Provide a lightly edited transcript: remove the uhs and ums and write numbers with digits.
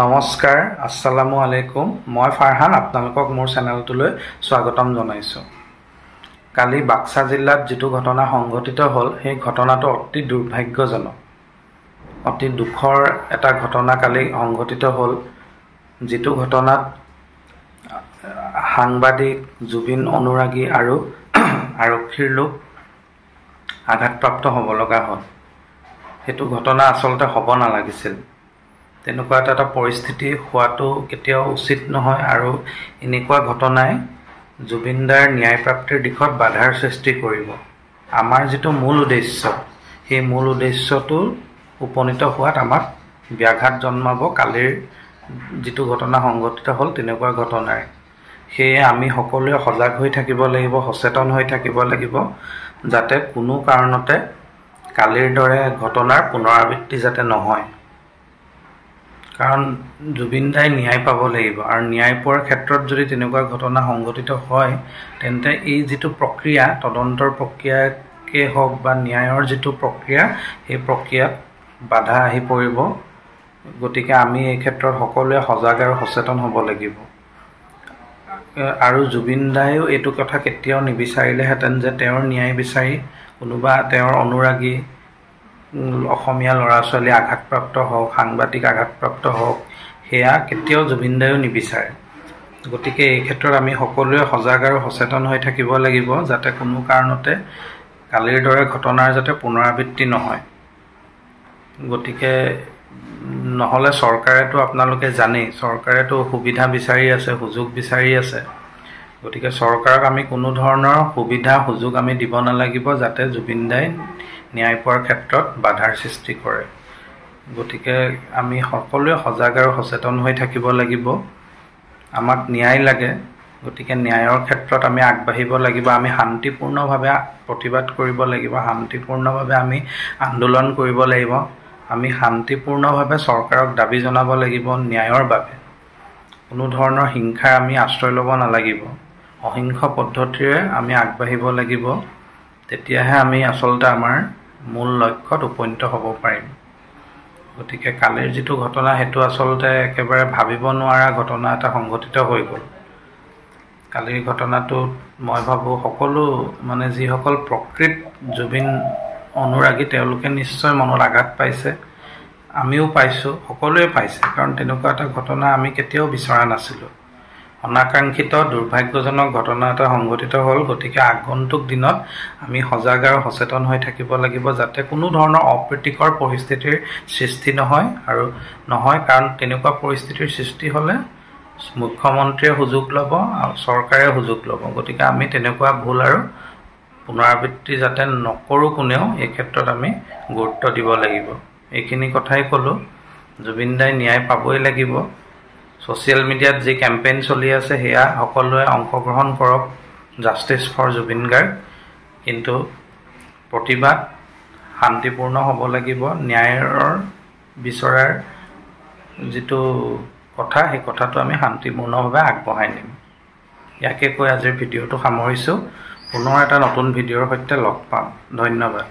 নমস্কাৰ, আসসালামু আলাইকুম। মই ফাৰহান, আপোনালোকক মোৰ চেনেলটোলৈ স্বাগতম জনাইছোঁ। কালি বাক্সা জিলাত যিটো ঘটনা সংঘটিত হ'ল, সেই ঘটনাটো অতি দুৰ্ভাগ্যজনক, অতি দুখৰ এটা ঘটনা কালি সংঘটিত হ'ল, যিটো ঘটনাত সাংবাদিক, জুবিন অনুৰাগী আৰু আৰক্ষীৰ লোক আঘাতপ্ৰাপ্ত হ'ব লগা হ'ল। সেইটো ঘটনা আচলতে হ'ব নালাগিছিল। তেনেকুৱা এটা পৰিস্থিতি হোৱাটো কেতিয়াও উচিত নহয় আৰু এনেকুৱা ঘটনাই জুবিন দাৰ ন্যায় প্ৰাপ্তিৰ দিশত বাধাৰ সৃষ্টি কৰিব। আমাৰ যিটো মূল উদ্দেশ্য, সেই মূল উদ্দেশ্যটো উপনীত হোৱাত আমাক ব্যাঘাত জন্মাব কালিৰ যিটো ঘটনা সংঘটিত হ'ল তেনেকুৱা ঘটনাই। সেয়ে আমি সকলোৱে সজাগ হৈ থাকিব লাগিব, সচেতন হৈ থাকিব লাগিব, যাতে কোনো কাৰণতে কালিৰ দৰে ঘটনাৰ পুনৰাবৃত্তি যাতে নহয়। কাৰণ জুবিন দাই ন্যায় পাব লাগিব আৰু ন্যায় পোৱাৰ ক্ষেত্ৰত যদি তেনেকুৱা ঘটনা সংঘটিত হয়, তেন্তে এই যিটো প্ৰক্ৰিয়া, তদন্তৰ প্ৰক্ৰিয়াকে হওক বা ন্যায়ৰ যিটো প্ৰক্ৰিয়া, সেই প্ৰক্ৰিয়াত বাধা আহি পৰিব। গতিকে আমি এই ক্ষেত্ৰত সকলোৱে সজাগ আৰু সচেতন হ'ব লাগিব। আৰু জুবিন দায়ো এইটো কথা কেতিয়াও নিবিচাৰিলেহেঁতেন যে তেওঁৰ ন্যায় বিচাৰি কোনোবা তেওঁৰ অনুৰাগী অসমীয়া ল'ৰা ছোৱালী আঘাতপ্ৰাপ্ত হওক, সাংবাদিক আঘাতপ্ৰাপ্ত হওক, সেয়া কেতিয়াও জুবিন দায়ো নিবিচাৰে। গতিকে এই ক্ষেত্ৰত আমি সকলোৱে সজাগ আৰু সচেতন হৈ থাকিব লাগিব, যাতে কোনো কাৰণতে কালিৰ দৰে ঘটনাৰ যাতে পুনৰাবৃত্তি নহয়। গতিকে নহ'লে চৰকাৰেতো আপোনালোকে জানেই, চৰকাৰেতো সুবিধা বিচাৰি আছে, সুযোগ বিচাৰি আছে। গতিকে চৰকাৰক আমি কোনো ধৰণৰ সুবিধা সুযোগ আমি দিব নালাগিব, যাতে জুবিন দাই ন্যায় পোৱাৰ ক্ষেত্ৰত বাধাৰ সৃষ্টি কৰে। গতিকে আমি সকলোৱে সজাগ আৰু সচেতন হৈ থাকিব লাগিব। আমাক ন্যায় লাগে, গতিকে ন্যায়ৰ ক্ষেত্ৰত আমি আগবাঢ়িব লাগিব। আমি শান্তিপূৰ্ণভাৱে প্ৰতিবাদ কৰিব লাগিব, শান্তিপূৰ্ণভাৱে আমি আন্দোলন কৰিব লাগিব, আমি শান্তিপূৰ্ণভাৱে চৰকাৰক দাবী জনাব লাগিব ন্যায়ৰ বাবে। কোনো ধৰণৰ হিংসাৰ আমি আশ্ৰয় ল'ব নালাগিব, অহিংস পদ্ধতিৰে আমি আগবাঢ়িব লাগিব। তেতিয়াহে আমি আচলতে আমাৰ মূল লক্ষ্যত উপনীত হ'ব পাৰিম। গতিকে কালিৰ যিটো ঘটনা, সেইটো আচলতে একেবাৰে ভাবিব নোৱাৰা ঘটনা এটা সংঘটিত হৈ গ'ল। কালিৰ ঘটনাটোত মই ভাবোঁ সকলো মানে যিসকল প্ৰকৃত জুবিন অনুৰাগী, তেওঁলোকে নিশ্চয় মনত আঘাত পাইছে, আমিও পাইছোঁ, সকলোৱে পাইছে। কাৰণ তেনেকুৱা এটা ঘটনা আমি কেতিয়াও বিচৰা নাছিলোঁ। অনাকাংক্ষিত দুৰ্ভাগ্যজনক ঘটনা এটা সংঘটিত হ'ল। গতিকে আগন্তুক দিনত আমি সজাগ আৰু সচেতন হৈ থাকিব লাগিব, যাতে কোনো ধৰণৰ অপ্ৰীতিকৰ পৰিস্থিতিৰ সৃষ্টি নহয় আৰু নহয়। কাৰণ তেনেকুৱা পৰিস্থিতিৰ সৃষ্টি হ'লে মুখ্যমন্ত্ৰীয়ে সুযোগ ল'ব আৰু চৰকাৰে সুযোগ ল'ব। গতিকে আমি তেনেকুৱা ভুল আৰু পুনৰাবৃত্তি যাতে নকৰোঁ কোনেও, এই ক্ষেত্ৰত আমি গুৰুত্ব দিব লাগিব। এইখিনি কথাই ক'লোঁ। জুবিন দাই ন্যায় পাবই লাগিব। ছ'চিয়েল মিডিয়াত যি কেম্পেইন চলি আছে, সেয়া সকলোৱে অংশগ্ৰহণ কৰক, জাষ্টিছ ফৰ জুবিন গাৰ্গ। কিন্তু প্ৰতিবাদ শান্তিপূৰ্ণ হ'ব লাগিব। ন্যায়ৰ বিচৰাৰ যিটো কথা, সেই কথাটো আমি শান্তিপূৰ্ণভাৱে আগবঢ়াই নিম। ইয়াকে কৈ আজিৰ ভিডিঅ'টো সামৰিছোঁ। পুনৰ এটা নতুন ভিডিঅ'ৰ সৈতে লগ পাম। ধন্যবাদ।